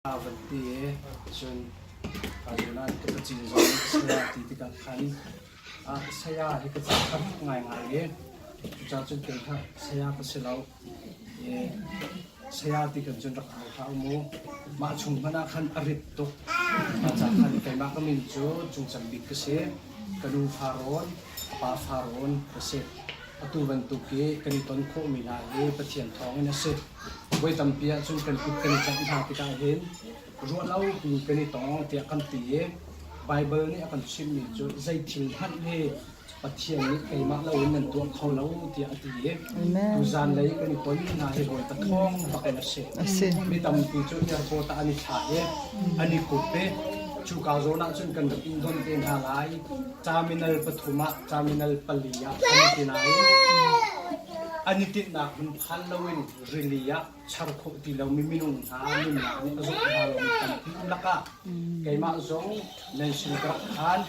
Van ti i cun nain ka pacin zong saya ti tikah khan saya hi ka ca khat ngaingai i cucaah cun kei kha saya ka si lo i saya ti kan cun rak au hlah u mu. Mah chung hmanh ah khan a rit tuk. Mah ca khan keimah ka min cu Cungcang Bik ka si. Ka nu Farawn, ka pa Farawn ka si. Atu bantuk i kan i ton khawhmi hna hi Pathian thawngin a si. Voi tampi ahcun kan kut kan i tlaih hna tikah hin ruahlopi kan i tong tiah kan ti i Baibal nih a kan chimhmi cu zei thil hmanh hi Pathian nih keimah loin nan tuah kho lo tiah a ti i tuzan lei kan i ton hna hi Bawipa thawng bak in a si. Mi tampi cu airport ah an i thlah i an i kup i cuka zawn ah cun kan rak in don te hna lai. Terminal pathum ah terminal pali ah an i ti nain an i tinhnak hmun phan loin rili ah char khawh ti lomi minung hna nunnak nih a zumh hna lomi tampi lakah keimah zong nan sin ka rak phan.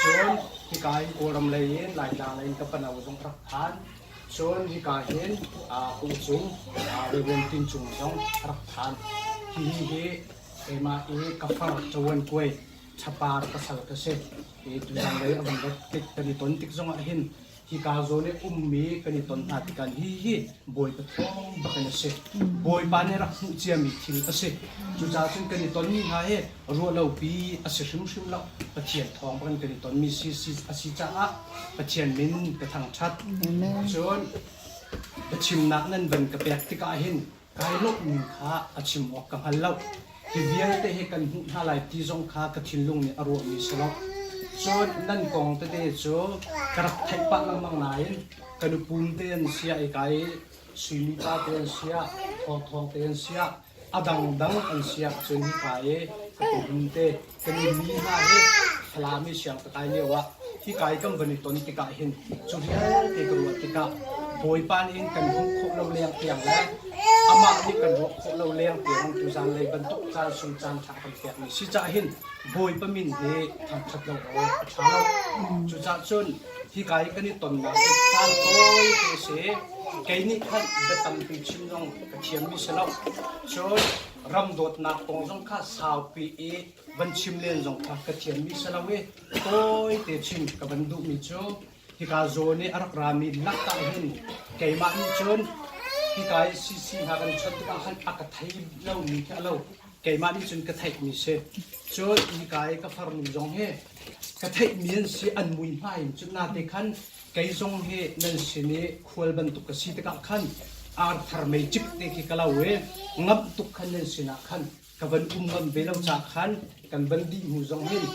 Cun hika in Kawlram lei in Laitlang lei in ka pano zong ka rak phan. Cun hika hin Kungcung Reverend Tin Cung zong ka rak phan. Hihi hi keimah i ka far Cawan Kuai Chapar pasal ka si. I tuzang lei a van rat tik kan i ton tik zongah hin hika zawn i ummi kan i ton hna tikah hi hi Bawipa thawng bak in a si. Bawipa nih rak hmuh ciami thil a si. Cucaah cun kan i tonmi hna hi ruahlopi a si hrimhrim lo. Pathian thawng bak in kan i tonmi si, si a si caah Pathian min ka thangṭhat. Cun biachimnak nan van ka pek tikah hin Kai lawmhmi kha a chim awk ka hngal lo. Hi vialte hi kan hmuh hna lai ti zong kha ka thinlung nih a ruahmi si lo. Cun nan kong tete cu ka rak theih pah lengmang nain ka nupum te an sia i kai suimi pa te an sia, thawngthawng te an sia, a dangdang an sia cun hika i ka puhun te Kan i mi hna hi Falam i siang ka kai lio ah hika i kan van i ton tikah hin cu vialte ka ruah tikah Bawipa nih hin kan hmuh khawh lo leng tiang le amah nih kan ruah khawh lo leng tiang tuzan lei bantuk caan sung caan ṭha kan pekmi si cah hin Bawipa min hi thangṭhat lo awk a ṭha lo. Cucaah cun hika i kan i tonnak cu caan tawi te si. Kei nih khan bia tampi chim zong ka thiammi si lo. Cun ram dawtnak kong zong kha saupi i van chim len zong kha ka thiammi si lo i tawite chim ka van duhmi cu hika zawn i a rak rami lak ah hin keimah nih cun hika i CC hna kan chawnh tikah khan a ka thei lomi khi a lo keimah nih cun ka theihmi si cun hika i ka farnu zong hi ka theihmi an si an mui hmai in cun nate khan Kei zong hi nan sin i khual bantuk ka si tikah khan arthar meicik te khi ka lo i ngamh tuk khan nan sinah khan ka van um ngam ve lo caah khan kan van dih hnu zong hin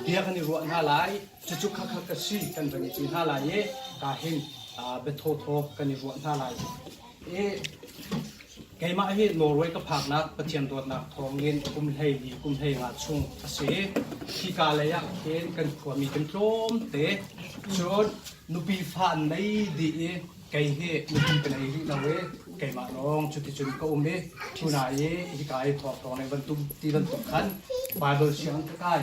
bia kan i ruah hna lai cucu khakha ka si kan van i ti hna lai i ka hin bia thawthaw kan i ruah hna lai i keimah hi Norway ka phaknak Pathian dawtnak thawngin kum 14 kum 15 chung a si. Hika lei ah khin kan khuami kan tlawm te. Cun nupi fa an nei dih i kei hi nupi ka nei rih lo i keimah lawng cuticun ka um i tuna i hika i thawngthawng le bantuk ti bantuk khan Bible sianginn ka kai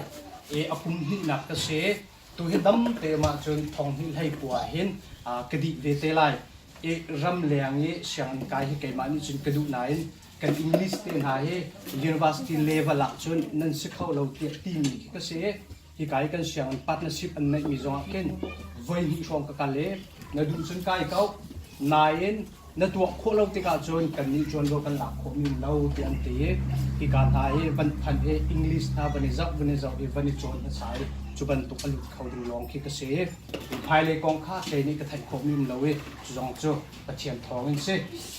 i a kum hnihnak ka si. Tu hi dam te mah cun thong hnih hlei pua hin ka dih ve te lai. I ramleng i sianginn kai hi keimah nih cun ka duh nain kan English te hna hi university level ah cun nan si kho lo tiah timi khi ka si. Hika i kan sianginn partnership an neihmi zongah khin voi hnih hrawng ka kal i na duh cun kai ko nain na tuah khawh lo tikah cun kannih ṭuanvo kan lak khawhmi um lo tiah an ti i hika hna i van phanh i English hna van i zoh van i zoh i van i cawn hmasa i cu bantuk a lut kho ding lawng khi ka si. Hmailei kong kha kei nih ka theih khawhmi um lo i cu zong cu Pathian thawng in si.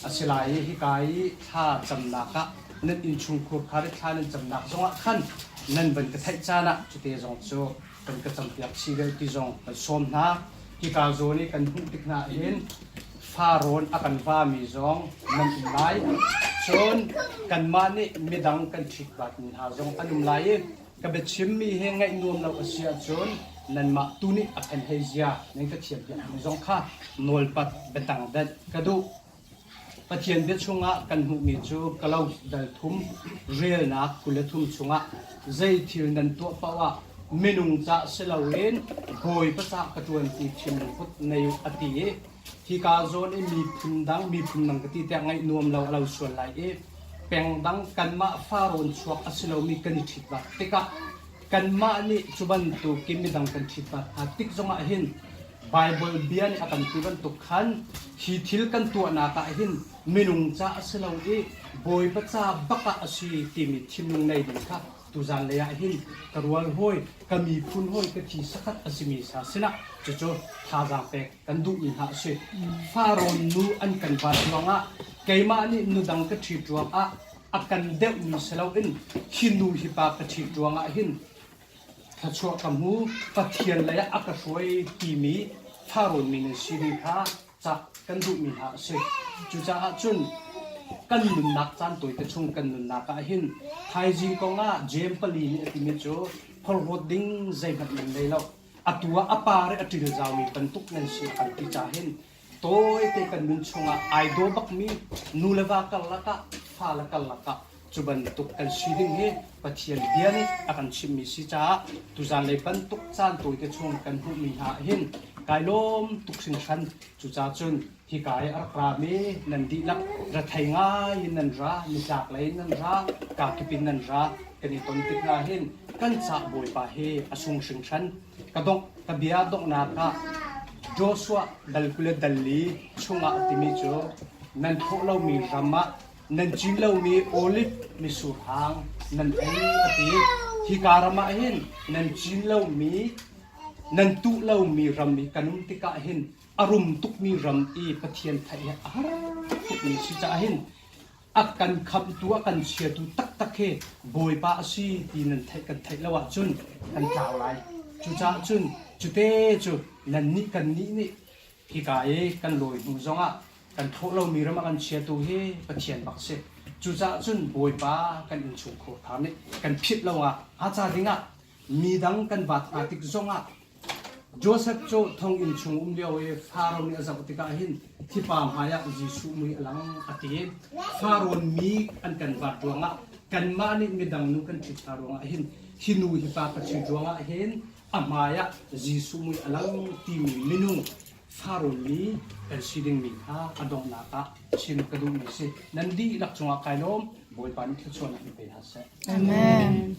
A si lai i hika i thla camnak ah nan innchungkhur kha le thla nan camnak zongah khan nan van ka theih caan ah cute zong cu kan ka campiak chih deuh ti zong kan sawm hna. Hika zawn i kan hmuh tik hna hin farawn a kan vami zong nan um lai. Cun kanmah nih midang kan ṭhitbatmi hna zong an um lai i ka biachimmi hi ngaih nuam lo a si ahcun nanmah tu nih a phenhei zia nan ka thiampiakmi zong kha nawlpat biatang denh ka duh. Pathian bia chungah kan hmuhmi cu kalauk dal thum relnak 23 chungah zei thil nan tuah paoh ah minung ca si loin Bawipa ca ka ṭuan ti thinlungput nei u a ti i hika zawn i miphun dang miphun dang ka ti tiah ngaih nuam lo a lo sual lai i. Pengdang kanmah farawn chuak a si lomi kan i ṭhitvat tikah kanmah nih cu bantukin midang kan ṭhitvat hna tik zongah hin Baibal bia nih a kan ti bantuk khan hi thil kan tuahnak ah hin minung ca a si lo i Bawipa ca bak ah a si timi thinlung nei ding kha tuzan lei ah hin ka rual hawi, ka miphun hawi, ka thi sakhat a simi sa sinah cucu thazaang pek kan duhmi hna a si. Farawn nu an kan vat ruangah keimah nih nu dang ka ṭhit ruangah a kan deuhmi si loin hi nu hi pa ka ṭhit ruangah hin thluachuah ka hmu, Pathian lei ah a ka hruai timi Farawn mi nan si ding kha cah kan duhmi hna a si. Cucaah cun kan nunnak caan tawite chung kan nunnak ah hin thaizing kong ah Jeim pali nih a timi cu phorhlawt ding zeihmanh nan nei lo. Atu ah a par i a ṭil zaumi bantuk nan si a kan ti ca hin tawite kan nun chungah ai daw bakmi nu le va karlak ah fa le karlak ah cu bantuk kan si ding hi Pathian bia nih a kan chimhmi si caah tuzan lei bantuk caan tawite chung kan hmuhmi hna hin kai lawm tuk hringhran. Cucaah cun hika i a rak rami nan dihlak rethei ngai in nan ra, nitlak lei in nan ra, kakip in nan ra, kan i ton tik hna hin kan cah Bawipa hi a sung hringhran. Ka dongh ka bia donghnak ah Joshua dal 20 le dal li chungah a timi cu nan thawh lomi ram ah nan cin lomi oliv mitsur hang nan ei a ti. Hika ram ah hin nan cin lomi nan tuh lomi ram i kan um tikah hin a rum tukmi ram i Pathian theih hi a har tukmi si caah hin a kan khamhtu a kan chiatu taktak hi Bawipa a si ti nan theih kan theih lo ahcun kan tlau lai. Cucaah cun cute cu nannih kannih nih hika i kan lawi hnu zongah kan thawh lomi ram a kan chiatu hi Pathian bak si. Cucaah cun Bawipa kan innchungkhur thar nih kan philh lo ah a ca dingah midang kan vat hna tik zongah Joseph cu thonginn chung um lio i Faro nih a zoh tikah hin thipa hmaiah Jesuh mui a lang a ti. Faro mi an kan vat ruangah kanmah nih midang nu kan ṭhit hna ruangah hin hi nu hi pa ka ṭhit ruangah hin a hmaiah Jesuh mui a lang timi minung Faro mi kan si dingmi kha a donghnak ah chim ka duhmi si. Nan dihlak cungah kai lawm. Bawipa nih thluachuahnak in pe hna seh. Amen.